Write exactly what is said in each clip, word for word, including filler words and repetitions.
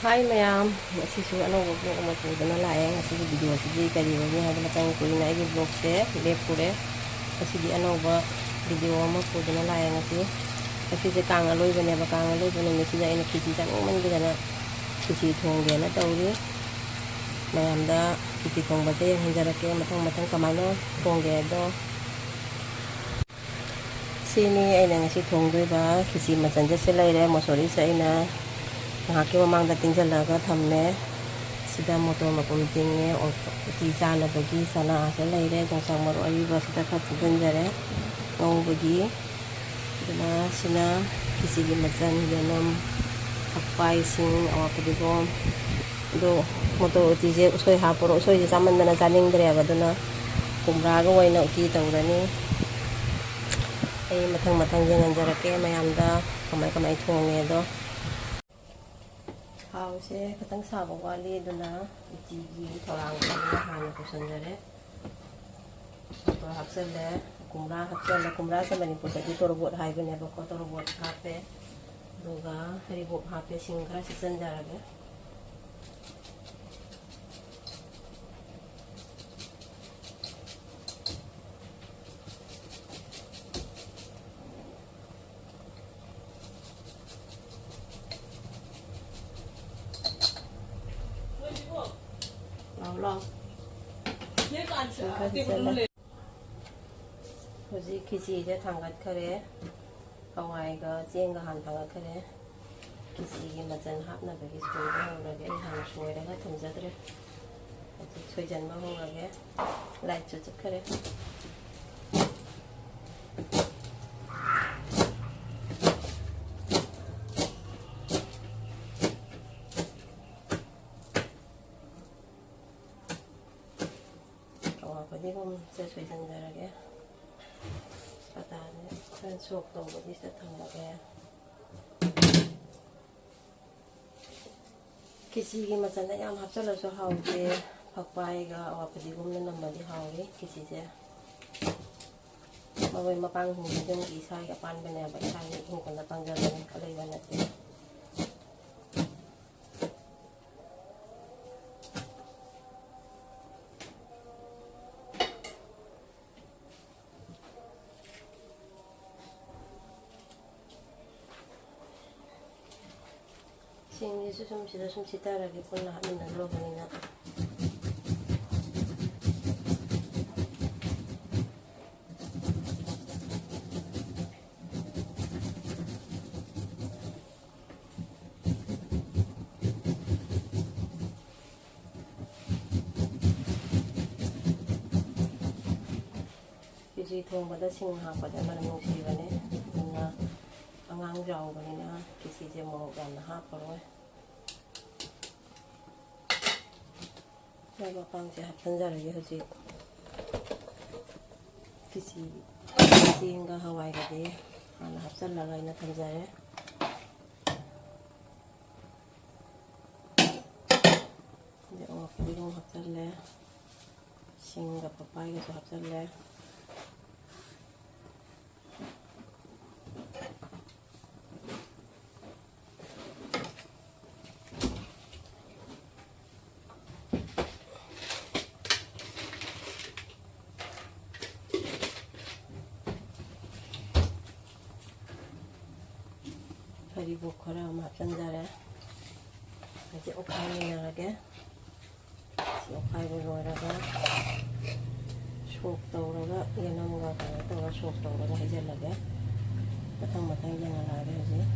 ꯍꯥꯏ ꯃꯌꯥꯝ, ꯉꯁꯤꯁꯨ ꯑꯅꯧꯕ vlog ꯑꯃ ꯄꯨꯗꯨꯅ ꯂꯥꯛꯑꯦ꯫ ꯉꯁꯤꯒꯤ video ꯁꯤꯗꯤ ꯀꯔꯤ ꯑꯣꯏꯅꯤ ꯍꯥꯏꯕ, ꯃꯇꯝ ꯀꯨꯏꯅ ꯑꯩꯒꯤ vlog ꯁꯦ ꯂꯦꯞꯄꯨꯔꯦ꯫ ꯉꯁꯤꯗꯤ ꯑꯅꯧꯕ video ꯑꯃ ꯄꯨꯗꯨꯅ ꯂꯥꯛꯑꯦ ꯉꯁꯤ꯫ ꯉꯁꯤꯁꯦ ꯀꯥꯡ ꯑꯂꯣꯏꯕꯅꯦꯕ꯫ ꯀꯥꯡ ꯑꯂꯣꯏꯕ ꯅꯨꯃꯤꯠꯁꯤꯗ ꯑꯩꯅ ꯈꯦꯆꯤ ꯆꯥꯅꯤꯡꯃꯟꯒꯤꯗꯅ ꯈꯦꯆꯤ ꯊꯣꯡꯒꯦꯅ ꯇꯧꯔꯤ꯫ ꯃꯌꯥꯝꯗ ꯈꯦꯆꯤ ꯊꯣꯡꯕꯁꯦ ꯌꯦꯡꯍꯟꯖꯔꯛꯀꯦ, ꯃꯊꯪ ꯃꯊꯪ ꯀꯃꯥꯏꯅ ꯊꯣꯡꯒꯦ ꯍꯥꯏꯗꯣ꯫ ꯁꯤꯅꯤ ꯑꯩꯅ ꯉꯁꯤ ꯊꯣꯡꯗꯣꯏꯕ ꯈꯦꯆꯤ ꯃꯆꯜꯁꯦ꯫ ꯁꯤ ꯂꯩꯔꯦ, ꯃꯣꯁꯣꯔꯤꯁꯦ ꯑꯩꯅ ꯉꯥꯏꯍꯥꯛꯀꯤ ꯃꯃꯥꯡꯗ ꯇꯤꯡꯁꯤꯜꯂꯒ ꯊꯝꯃꯦ꯫ ꯁꯤꯗ ꯃꯣꯇꯣꯔ ꯃꯄꯨꯝ ꯇꯤꯡꯉꯦ, ꯎꯇꯤ ꯆꯥꯅꯕꯒꯤ ꯆꯅꯥꯁꯦ ꯂꯩꯔꯦ, ꯌꯣꯡꯆꯥꯛ ꯃꯔꯨ ꯑꯔꯤꯕꯁꯤꯗ ꯈꯔ ꯐꯨꯠꯆꯤꯟꯖꯔꯦ ꯉꯧꯕꯒꯤ꯫ ꯑꯗꯨꯅ ꯁꯤꯅ ꯈꯦꯆꯤꯒꯤ ꯃꯆꯜ: ꯌꯦꯅꯝ, ꯐꯛꯄꯥꯏꯁꯤꯡ, ꯑꯋꯥ ꯐꯗꯤꯒꯣꯝ꯫ ꯑꯗꯣ ꯃꯣꯇꯣꯔ ꯎꯇꯤꯁꯦ ꯎꯁꯣꯏ ꯍꯥꯞꯄꯔꯣ, ꯎꯁꯣꯏꯁꯦ ꯆꯥꯃꯟꯗꯅ ꯆꯥꯅꯤꯡꯗ꯭ꯔꯦꯕ, ꯑꯗꯨꯅ ꯀꯣꯝꯂꯥꯒ ꯑꯣꯏꯅ ꯎꯇꯤ ꯇꯧꯔꯅꯤ꯫ ꯑꯩ ꯃꯊꯪ ꯃꯊꯪ ꯌꯦꯡꯍꯟꯖꯔꯛꯀꯦ ꯃꯌꯥꯝꯗ ꯀꯃꯥꯏ ꯀꯃꯥꯏ ꯊꯣꯡꯉꯦꯗꯣ꯫ ꯊꯥꯎꯁꯦ ꯈꯤꯇꯪ ꯁꯥꯕ ꯋꯥꯠꯂꯤ, ꯑꯗꯨꯅ ꯎꯇꯤꯒꯤ ꯊꯧꯔꯥꯡꯁꯦ ꯍꯥꯟꯅ ꯇꯧꯁꯟꯖꯔꯦ꯫ ꯃꯣꯇꯣꯔ ꯍꯥꯞꯆꯜꯂꯦ, ꯀꯣꯝꯂꯥ ꯍꯥꯞꯆꯜꯂꯦ꯫ ꯀꯣꯝꯂꯥꯁꯦ ꯃꯅꯤꯄꯨꯔꯗꯗꯤ ꯇꯣꯔꯕꯣꯠ ꯍꯥꯏꯕꯅꯦꯕꯀꯣ꯫ ꯇꯣꯔꯕꯣꯠ ꯍꯥꯞꯄꯦ, ꯑꯗꯨꯒ ꯍꯔꯤꯕꯣꯞ ꯍꯥꯞꯄꯦ꯫ ꯁꯤꯡ ꯈꯔ ꯁꯤꯠꯆꯟꯖꯔꯒꯦ꯫ ꯂꯥꯎ, ꯂꯥꯎ꯫ ꯁꯤꯡ ꯈꯔ ꯁꯤꯠꯆꯜꯂꯦ꯫ ꯍꯧꯖꯤꯛ ꯈꯦꯆꯤꯁꯦ ꯊꯥꯡꯒꯠꯈꯔꯦ꯫ ꯍꯋꯥꯏꯒ ꯆꯦꯡꯒ ꯍꯥꯟꯅ ꯊꯥꯡꯒꯠꯈꯔꯦ꯫ ꯈꯦꯆꯤꯒꯤ ꯃꯆꯜ ꯍꯥꯞꯅꯕꯒꯤ ꯁꯣꯏꯕ ꯍꯧꯔꯒꯦ꯫ ꯑꯩ ꯍꯥꯟꯅ ꯁꯣꯏꯔꯒ ꯊꯝꯖꯗ꯭ꯔꯦ꯫ ꯍꯧꯖꯤꯛ ꯁꯣꯏꯖꯟꯕ ꯍꯧꯔꯒꯦ꯫ ꯂꯥꯏꯠꯁꯨ ꯆꯠꯈꯔꯦ꯫ ꯑꯋꯥ ꯐꯗꯤꯒꯣꯝꯁꯦ ꯁꯣꯏꯖꯟꯖꯔꯒꯦ꯫ ꯑꯗꯥꯅꯦ ꯈꯔ ꯁꯣꯛ ꯇꯧꯕꯒꯤꯁꯤꯗ ꯊꯝꯃꯒꯦ꯫ ꯈꯦꯆꯤꯒꯤ ꯃꯆꯜꯗ ꯌꯥꯝ ꯍꯥꯞꯆꯜꯂꯁꯨ ꯍꯥꯎꯇꯦ꯫ ꯐꯛꯄꯥꯏꯒ ꯑꯋꯥ ꯐꯗꯤꯒꯣꯝꯅ ꯅꯝꯃꯗꯤ ꯍꯥꯎꯏ ꯈꯦꯆꯤꯁꯦ꯫ ꯃꯔꯣꯏ ꯃꯄꯥꯡꯁꯤꯡꯁꯦ ꯌꯨꯝꯒꯤ ꯏꯁꯥꯒꯤ ꯑꯄꯥꯟꯕꯅꯦꯕ, ꯏꯁꯥꯒꯤ ꯏꯪꯈꯣꯜꯗ ꯄꯥꯟꯖꯕꯅꯦ, ꯑꯂꯩꯕ ꯅꯠꯇꯦ꯫ ꯆꯦꯡꯁꯤꯁꯨ ꯁꯨꯝ ꯁꯤꯗ ꯁꯨꯝ ꯁꯤꯠꯊꯔꯒꯦ, ꯄꯨꯟꯅ ꯍꯥꯞꯃꯤꯟꯅꯗ꯭ꯔꯕꯅꯤꯅ꯫ ꯈꯦꯆꯤ ꯊꯣꯡꯕꯗ ꯁꯤꯡ ꯍꯥꯞꯄꯁꯦ ꯃꯅꯝ ꯅꯨꯡꯁꯤꯕꯅꯦ꯫ ꯑꯗꯨꯅ ꯑꯉꯥꯡ ꯆꯥꯎꯕꯅꯤꯅ ꯈꯦꯆꯤꯁꯦ ꯃꯣꯔꯣꯛ ꯌꯥꯝꯅ ꯍꯥꯞꯄꯔꯣꯏ꯫ ꯃꯔꯣꯏ ꯃꯄꯥꯡꯁꯦ ꯍꯥꯞꯆꯤꯟꯖꯔꯒꯦ ꯍꯧꯖꯤꯛ꯫ ꯈꯦꯆꯤ ꯆꯦꯡꯒ ꯍꯋꯥꯏꯒꯗꯤ ꯍꯥꯟꯅ ꯍꯥꯞꯆꯤꯜꯂꯒ ꯑꯩꯅ ꯊꯝꯖꯔꯦ꯫ ꯑꯗꯩ ꯑꯋꯥ ꯐꯗꯤꯒꯣꯝ ꯍꯥꯞꯆꯜꯂꯦ꯫ ꯁꯤꯡꯒ ꯄꯛꯄꯥꯏꯒꯁꯨ ꯍꯥꯞꯆꯜꯂꯦ꯫ ꯍꯔꯤꯕꯣꯞ ꯈꯔ ꯑꯃ ꯍꯥꯞꯆꯤꯟꯖꯔꯦ꯫ ꯍꯧꯖꯤꯛ ꯑꯣꯠꯈꯥꯏꯃꯤꯟꯅꯔꯒꯦ꯫ ꯁꯤ ꯑꯣꯠꯈꯥꯏꯕ ꯂꯣꯏꯔꯒ ꯁꯣꯛ ꯇꯧꯔꯒ, ꯌꯦꯅꯝꯒ ꯀꯩꯅꯣ ꯇꯧꯔꯒ ꯁꯣꯛ ꯇꯧꯔꯒ ꯍꯩꯖꯤꯜꯂꯒꯦ꯫ ꯃꯊꯪ ꯃꯊꯪ ꯌꯦꯡꯍꯜꯂꯛꯑꯒꯦ ꯍꯧꯖꯤꯛ꯫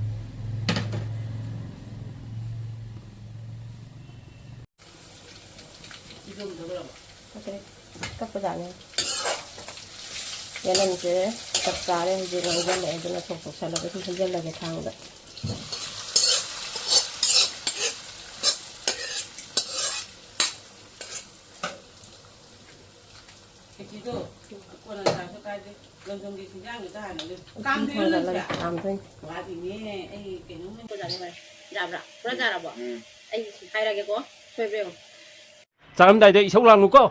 ꯐꯖꯩ꯫ ꯀꯞꯄꯖꯥꯠꯅꯤ꯫ ꯌꯦꯅꯝꯁꯦ ꯆꯞ ꯆꯥꯔꯦ ꯍꯧꯖꯤꯛ ꯉꯧꯁꯤꯜꯂꯛꯑꯦ, ꯑꯗꯨꯅ ꯁꯣꯛ ꯇꯧꯁꯜꯂꯒ ꯁꯨꯝ ꯍꯩꯖꯤꯜꯂꯒꯦ ꯊꯥꯡꯗ꯫ ꯈꯦꯆꯤꯗꯣ ꯀꯣꯟꯅ ꯆꯥꯔꯁꯨ ꯀꯥꯏꯗꯦ꯫ ꯂꯝꯗꯝꯒꯤ ꯆꯤꯟꯖꯥꯡꯗꯨꯗ ꯍꯥꯟꯅ ꯂꯣꯏ꯫ ꯎꯇꯤ ꯀꯥꯝꯗ꯭ꯔꯤꯔꯣ ꯊꯣꯡꯒꯠꯂꯒ ꯅꯪꯁꯦ? ꯀꯥꯝꯗꯣꯏꯅꯤ꯫ ꯋꯥꯠꯂꯤꯅꯦ꯫ ꯑꯩ ꯀꯩꯅꯣꯝ ꯄꯨꯔꯛꯑꯦ꯫ ꯌꯥꯕ꯭ꯔꯥ? ꯄꯨꯔꯥ ꯌꯥꯔꯕꯣ? ꯎꯝ꯫ ꯑꯩ ꯍꯥꯏꯔꯒꯦꯀꯣ꯫ ꯁꯣꯏꯕ꯭ꯔꯥ ꯌꯦꯡꯉꯨ꯫ ꯆꯥꯔꯝꯗꯥꯏꯗ ꯏꯁꯧ ꯂꯥꯡꯅꯨꯀꯣ꯫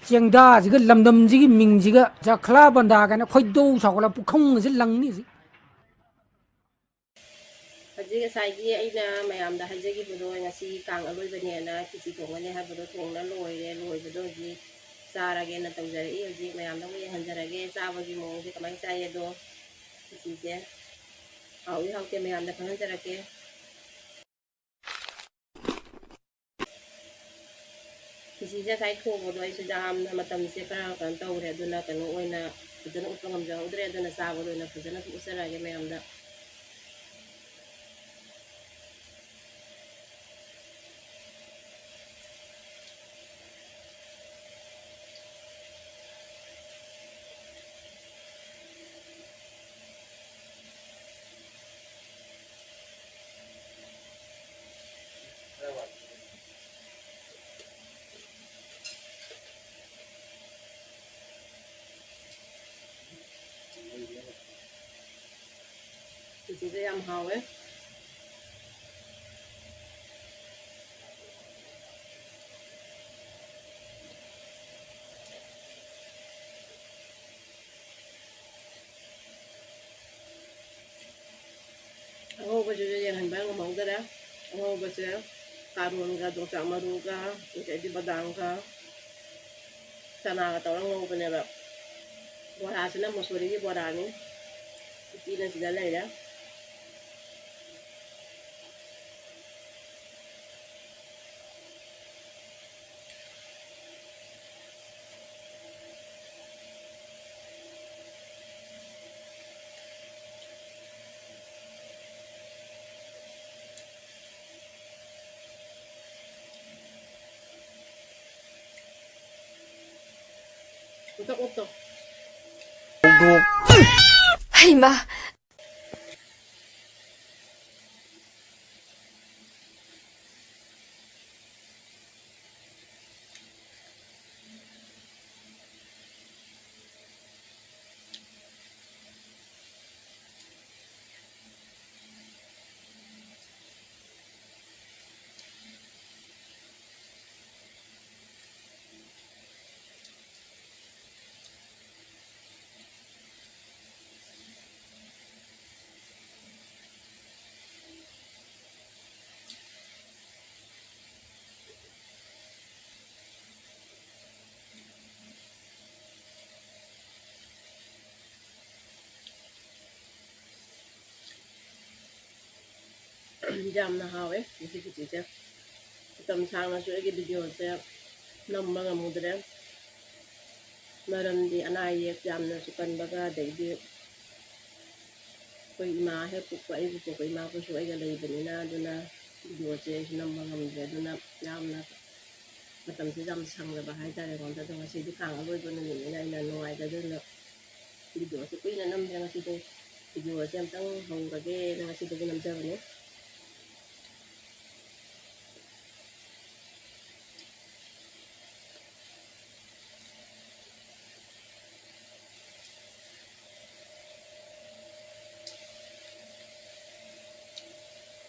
ꯆꯦꯡꯗꯥꯁꯤꯒ ꯂꯝꯗꯝꯁꯤꯒꯤ ꯃꯤꯡꯁꯤꯒ ꯆꯈ꯭ꯂꯥ ꯕꯟꯗꯥ ꯀꯥꯏꯅ ꯈꯣꯏꯗꯧ ꯁꯥꯎꯒꯠꯂ ꯄꯨꯈꯝꯒꯁꯦ ꯂꯪꯅꯤ ꯍꯧꯖꯤꯛ꯫ ꯍꯧꯖꯤꯛ ꯉꯁꯥꯏꯒꯤ ꯑꯩꯅ ꯃꯌꯥꯝꯗ ꯍꯥꯏꯖꯈꯤꯕꯗꯣ, ꯉꯁꯤ ꯀꯥꯡ ꯑꯔꯣꯏꯕꯅꯦꯅ ꯈꯦꯆꯤ ꯊꯣꯡꯒꯅꯤ ꯍꯥꯏꯕꯗꯣ ꯊꯣꯡꯅ ꯂꯣꯏꯔꯦ꯫ ꯂꯣꯏꯕꯗꯣ ꯍꯧꯖꯤꯛ ꯆꯥꯔꯒꯦꯅ ꯇꯧꯖꯔꯛꯏ꯫ ꯍꯧꯖꯤꯛ ꯃꯌꯥꯝꯗ ꯑꯃꯨꯛ ꯌꯦꯡꯍꯟꯖꯔꯒꯦ ꯆꯥꯕꯒꯤ ꯃꯑꯣꯡꯁꯦ ꯀꯃꯥꯏꯅ ꯆꯥꯏ ꯑꯗꯣ꯫ ꯈꯦꯆꯤꯁꯦ ꯍꯥꯎꯏ ꯍꯥꯎꯇꯦ ꯃꯌꯥꯝꯗ ꯈꯪꯍꯟꯖꯔꯛꯀꯦ꯫ ꯈꯦꯆꯤꯁꯦ ꯉꯁꯥꯏ ꯊꯣꯡꯕꯗꯣ ꯑꯩꯁꯨ ꯌꯥꯝꯅ ꯃꯇꯝꯁꯦ ꯈꯔ ꯀꯩꯅꯣ ꯇꯧꯔꯦ, ꯑꯗꯨꯅ ꯀꯩꯅꯣ ꯑꯣꯏꯅ ꯐꯖꯅ ꯎꯠꯄ ꯉꯝꯖꯍꯧꯗ꯭ꯔꯦ꯫ ꯑꯗꯨꯅ ꯆꯥꯕꯗ ꯑꯣꯏꯅ ꯐꯖꯅ ꯎꯠꯆꯔꯛꯑꯒꯦ ꯃꯌꯥꯝꯗ꯫ ꯈꯦꯆꯤꯁꯦ ꯌꯥꯝ ꯍꯥꯎꯋꯦ꯫ ꯑꯉꯧꯕꯁꯤꯁꯨ ꯌꯦꯡꯍꯟꯕ ꯉꯝꯍꯧꯗꯔꯦ꯫ ꯑꯉꯧꯕꯁꯦ ꯀꯥꯔꯣꯟꯒ ꯌꯣꯡꯆꯥꯛ ꯃꯔꯨꯒ ꯑꯗꯩꯗꯤ ꯕꯗꯥꯝꯒ ꯆꯅꯥꯒ ꯇꯧꯔꯒ ꯉꯧꯕꯅꯦꯕ꯫ ꯕꯣꯔꯥꯁꯤꯅ ꯃꯁꯣꯔꯤꯒꯤ ꯕꯣꯔꯥꯅꯤ꯫ ꯎꯇꯤꯅ ꯁꯤꯗ ꯂꯩꯔꯦ꯫ ꯑꯝꯇ ꯑꯣꯐ ꯇꯧ꯫ ꯍꯩꯃꯥ! ꯌꯥꯝꯅ ꯍꯥꯎꯋꯦ ꯉꯁꯤ ꯈꯦꯆꯤꯁꯦ꯫ ꯃꯇꯝ ꯁꯥꯡꯅꯁꯨ ꯑꯩꯒꯤ videoꯁꯦ ꯅꯝꯕ ꯉꯝꯃꯨꯗ꯭ꯔꯦ, ꯃꯔꯝꯗꯤ ꯑꯅꯥ ꯑꯌꯦꯛ ꯌꯥꯝꯅꯁꯨ ꯀꯟꯕꯒ, ꯑꯗꯩꯗꯤ ꯑꯩꯈꯣꯏ ꯏꯃꯥ ꯍꯦꯛ ꯄꯣꯛꯄ, ꯑꯩꯕꯨ ꯄꯣꯛꯄ ꯏꯃꯥꯈꯣꯏꯁꯨ ꯑꯩꯒ ꯂꯩꯕꯅꯤꯅ, ꯑꯗꯨꯅ videoꯁꯦ ꯑꯩꯁꯨ ꯅꯝꯕ ꯉꯝꯗ꯭ꯔꯦ꯫ ꯑꯗꯨꯅ ꯌꯥꯝꯅ ꯃꯇꯝꯁꯦ ꯌꯥꯝ ꯁꯪꯗꯕ ꯍꯥꯏꯇꯥꯔꯦ ꯑꯩꯉꯣꯟꯗ꯫ ꯑꯗꯣ ꯉꯁꯤꯗꯤ ꯀꯥꯡ ꯑꯔꯣꯏꯕ ꯅꯨꯃꯤꯠꯅꯤꯅ ꯑꯩꯅ ꯅꯨꯡꯉꯥꯏꯖꯗꯅ videoꯁꯦ ꯀꯨꯏꯅ ꯅꯝꯗ꯭ꯔꯦ ꯉꯁꯤꯗꯤ꯫ Videoꯁꯦ ꯑꯝꯇꯪ ꯍꯧꯔꯒꯦꯅ ꯉꯁꯤꯗꯒꯤ ꯅꯝꯖꯕꯅꯤ꯫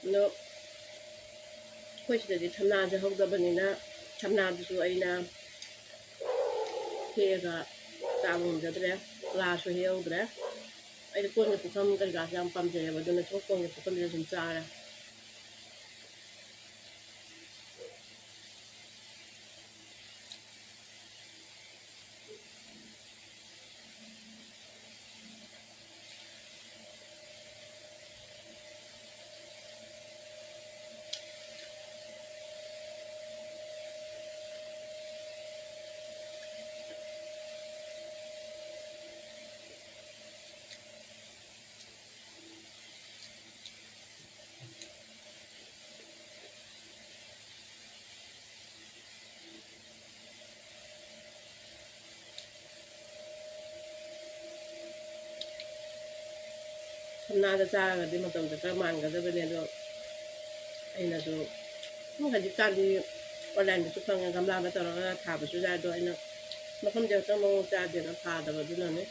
ꯑꯗꯣ ꯑꯩꯈꯣꯏ ꯁꯤꯗꯗꯤ ꯊꯝꯅꯥꯁꯦ ꯍꯧꯗꯕꯅꯤꯅ, ꯊꯝꯅꯥꯗꯨꯁꯨ ꯑꯩꯅ ꯍꯦꯛꯑꯒ ꯆꯥꯕ ꯉꯝꯖꯗ꯭ꯔꯦ, ꯀ꯭ꯂꯥꯁꯁꯨ ꯍꯦꯛꯍꯧꯗ꯭ꯔꯦ꯫ ꯑꯩꯗꯤ ꯀꯣꯟꯒꯤ ꯄꯨꯈꯝ ꯀꯔꯤ ꯀꯥꯁꯦ ꯌꯥꯝ ꯄꯥꯝꯖꯩꯌꯦꯕ, ꯑꯗꯨꯅ ꯁꯨꯝ ꯀꯣꯟꯒꯤ ꯄꯨꯈꯝꯁꯤꯗ ꯁꯨꯝ ꯆꯥꯔꯦ꯫ ꯊꯝꯅꯥꯗ ꯆꯥꯔꯒꯗꯤ ꯃꯇꯝꯗꯣ ꯈꯔ ꯃꯥꯟꯒꯗꯕꯅꯦ꯫ ꯑꯗꯣ ꯑꯩꯅꯁꯨ ꯁꯨꯝ ꯍꯧꯖꯤꯛꯀꯥꯟꯗꯤ online-ꯗꯁꯨ ꯐꯪꯉꯦ, ꯒꯝꯂꯥꯗ ꯇꯧꯔꯒ ꯊꯥꯕꯁꯨ ꯌꯥꯏ꯫ ꯑꯗꯣ ꯑꯩꯅ ꯃꯐꯝꯁꯦ ꯈꯛꯇꯪ ꯃꯑꯣꯡ ꯆꯥꯗꯦꯅ ꯊꯥꯗꯕ, ꯑꯗꯨꯅꯅꯦ꯫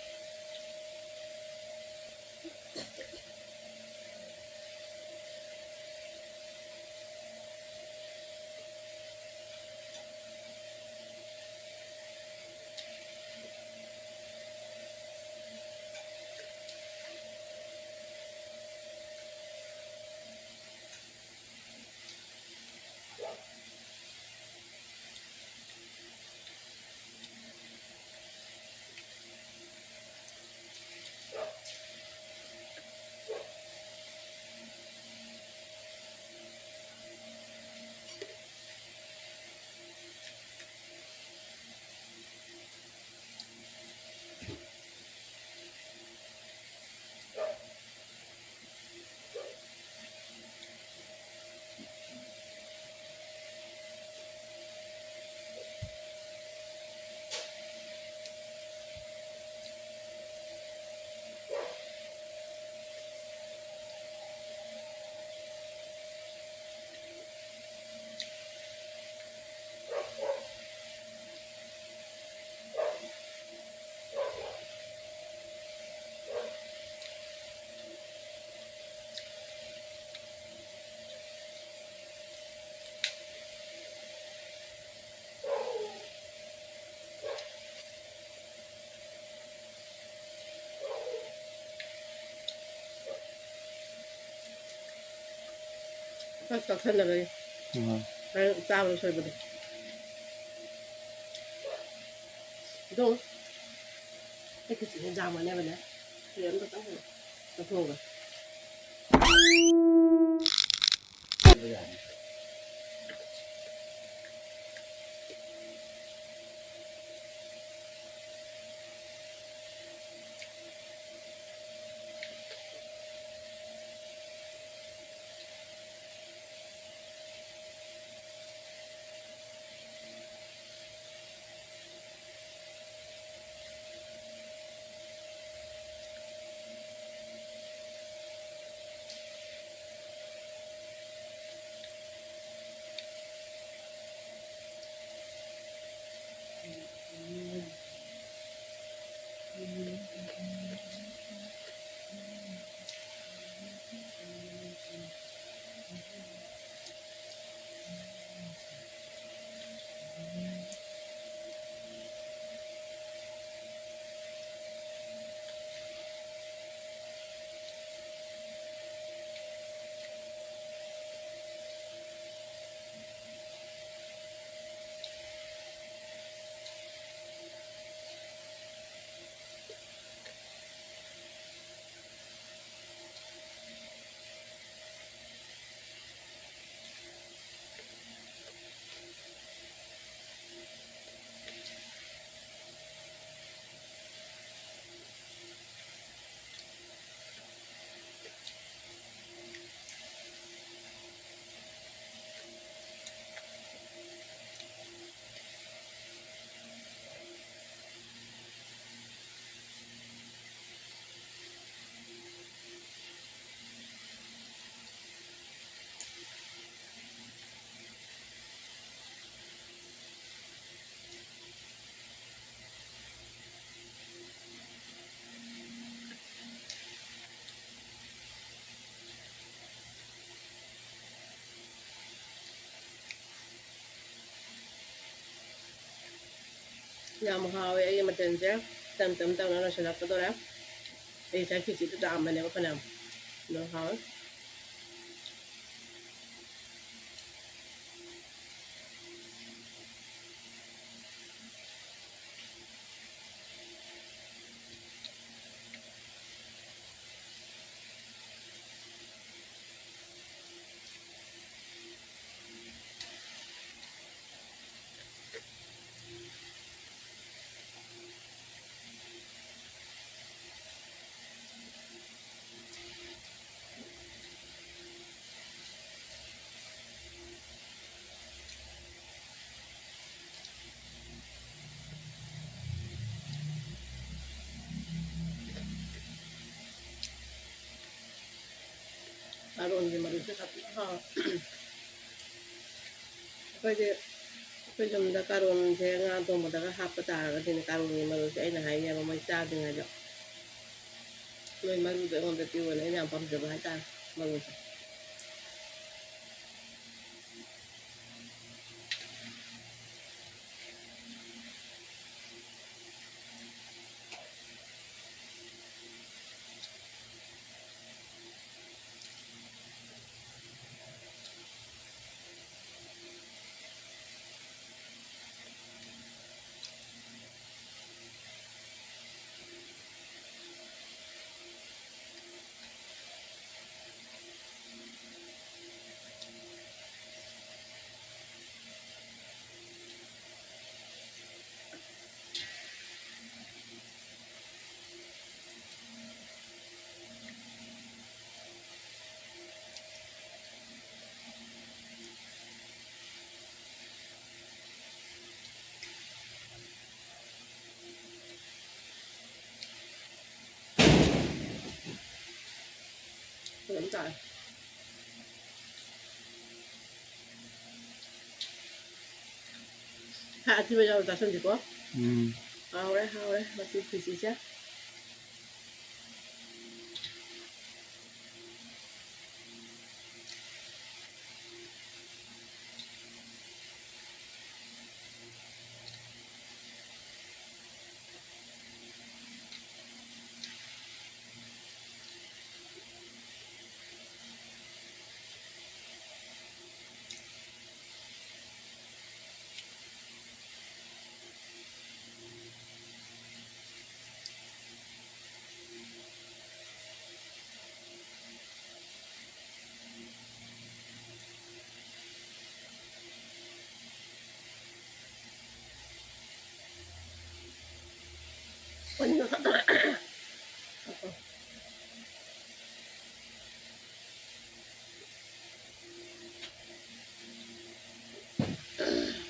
ꯆꯥꯛ ꯆꯥꯛꯁꯟꯅꯕꯒꯤ꯫ ꯎꯝ꯫ ꯍꯣꯔꯦꯟ ꯆꯥꯕꯗ ꯁꯣꯏꯕꯗꯣ꯫ ꯑꯗꯣ ꯑꯩ ꯈꯦꯆꯤꯁꯦ ꯌꯥꯝꯃꯅꯦꯕꯅꯦ꯫ ꯁꯤꯗ ꯑꯝꯇ ꯆꯪꯍꯜꯂꯣ꯫ ꯆꯠꯊꯣꯛꯑꯒ꯫ ꯌꯥꯝ ꯍꯥꯎꯋꯦ ꯑꯩꯒꯤ ꯃꯊꯦꯜꯁꯦ꯫ ꯇꯞ ꯇꯞ ꯇꯞꯅ ꯂꯣꯏꯁꯤꯜꯂꯛꯀꯗꯧꯔꯦ꯫ ꯑꯩ ꯉꯁꯥꯏ ꯈꯦꯆꯤꯗꯨ ꯆꯥꯝꯕꯅꯦꯕ ꯐꯅꯌꯥꯝ꯫ ꯑꯗꯣ ꯍꯥꯎꯋꯦ꯫ ꯀꯥꯔꯣꯟꯒꯤ ꯃꯔꯨꯁꯦ ꯁꯥꯊꯤꯅ ꯍꯥꯎꯋꯦ꯫ ꯑꯩꯈꯣꯏꯗꯤ, ꯑꯩꯈꯣꯏ ꯌꯨꯝꯗ ꯀꯥꯔꯣꯟꯁꯦ ꯉꯥ ꯊꯣꯡꯕꯗꯒ ꯍꯥꯞꯄ ꯇꯥꯔꯒꯗꯤꯅꯦ, ꯀꯥꯔꯣꯟꯒꯤ ꯃꯔꯨꯁꯦ ꯑꯩꯅ ꯍꯥꯏꯅꯦꯕ, ꯃꯣꯏ ꯆꯥꯗ꯭ꯔꯤꯉꯩꯗ꯫ ꯃꯣꯏ ꯃꯔꯨꯗꯣ ꯑꯩꯉꯣꯟꯗ ꯄꯤꯌꯣꯅ ꯑꯩꯅ ꯌꯥꯝ ꯄꯥꯝꯖꯕ ꯍꯥꯏꯇꯥꯔꯦ, ꯃꯔꯨꯁꯦ꯫ ꯐꯖꯅ ꯆꯥꯔꯦ꯫ ꯁꯥ ꯑꯊꯤꯕ ꯌꯥꯎꯔ ꯆꯥꯁꯟꯁꯤꯀꯣ꯫ ꯎꯝ꯫ ꯍꯥꯎꯔꯦ, ꯍꯥꯎꯔꯦ ꯉꯁꯤ ꯈꯦꯆꯤꯁꯦ꯫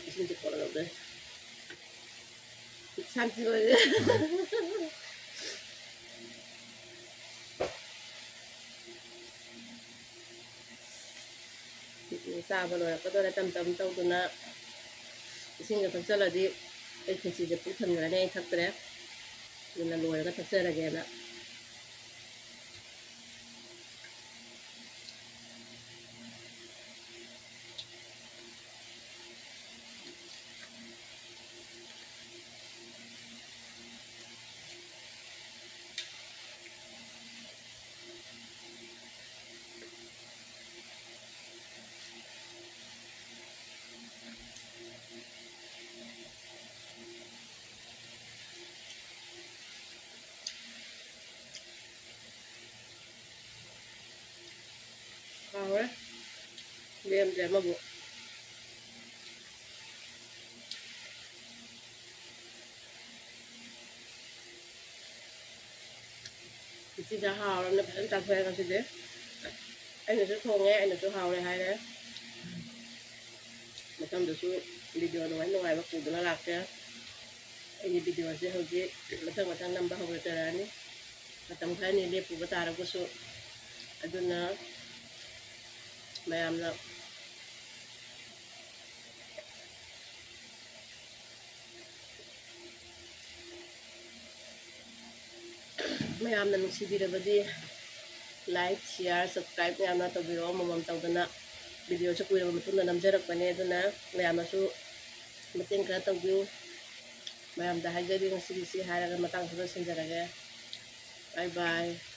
ꯏꯁꯤꯡꯁꯦ ꯀꯣꯠꯂꯒ ꯁꯥꯟꯇꯤ ꯑꯣꯏꯔꯦ꯫ ꯆꯥꯕ ꯂꯣꯏꯔꯛꯀꯗꯧꯔꯦ꯫ ꯇꯞ ꯇꯞ ꯇꯧꯗꯨꯅ ꯏꯁꯤꯡꯒ ꯊꯛꯆꯜꯂꯗꯤ ꯑꯩ ꯈꯦꯆꯤꯁꯦ ꯄꯨꯛ ꯊꯟꯈ꯭ꯔꯅꯤ, ꯑꯩ ꯊꯛꯇ꯭ꯔꯦ꯫ ꯑꯗꯨꯅ ꯂꯣꯏꯔꯒ ꯊꯛꯆꯔꯒꯦꯅ꯫ ꯍꯥꯎꯔꯦ꯫ ꯂꯦꯝꯗ꯭ꯔꯦ ꯑꯃꯕꯨ꯫ ꯎꯇꯤꯁꯦ ꯍꯥꯎꯔꯕꯅꯤꯅ ꯐꯖꯅ ꯆꯥꯊꯣꯛꯑꯦ ꯉꯁꯤꯗꯤ꯫ ꯑꯩꯅꯁꯨ ꯊꯣꯡꯉꯦ, ꯑꯩꯅꯁꯨ ꯍꯥꯎꯔꯦ ꯍꯥꯏꯔꯦ꯫ ꯃꯊꯪꯗꯁꯨ video ꯅꯨꯡꯉꯥꯏ ꯅꯨꯡꯉꯥꯏꯕ ꯄꯨꯗꯨꯅ ꯂꯥꯛꯀꯦ꯫ ꯑꯩꯒꯤ videoꯁꯦ ꯍꯧꯖꯤꯛ ꯃꯊꯪ ꯃꯊꯪ ꯅꯝꯕ ꯍꯧꯔꯛꯑꯅꯤ꯫ ꯃꯇꯝ ꯈꯔꯅꯤ ꯂꯦꯞꯄꯨꯕ ꯇꯥꯔꯒꯁꯨ꯫ ꯑꯗꯨꯅ ꯃꯌꯥꯝꯅ ꯃꯌꯥꯝꯅ ꯅꯨꯡꯁꯤꯕꯤꯔꯕꯗꯤ like, share, subscribe ꯃꯌꯥꯝꯅ ꯇꯧꯕꯤꯔꯛꯑꯣ꯫ ꯑꯃꯃꯝ ꯇꯧꯗꯅ videoꯁꯦ ꯀꯨꯏꯔꯕ ꯃꯇꯨꯡꯗ ꯅꯝꯖꯔꯛꯄꯅꯦ, ꯑꯗꯨꯅ ꯃꯌꯥꯝꯅꯁꯨ ꯃꯇꯦꯡ ꯈꯔ ꯇꯧꯕꯤꯌꯨ꯫ ꯃꯌꯥꯝꯗ ꯍꯥꯏꯖꯔꯤ, ꯉꯁꯤꯒꯤ ꯁꯤ ꯍꯥꯏꯔꯒ ꯃꯇꯥꯡꯁꯤꯗ ꯂꯣꯏꯁꯤꯟꯖꯔꯒꯦ꯫ Bye bye꯫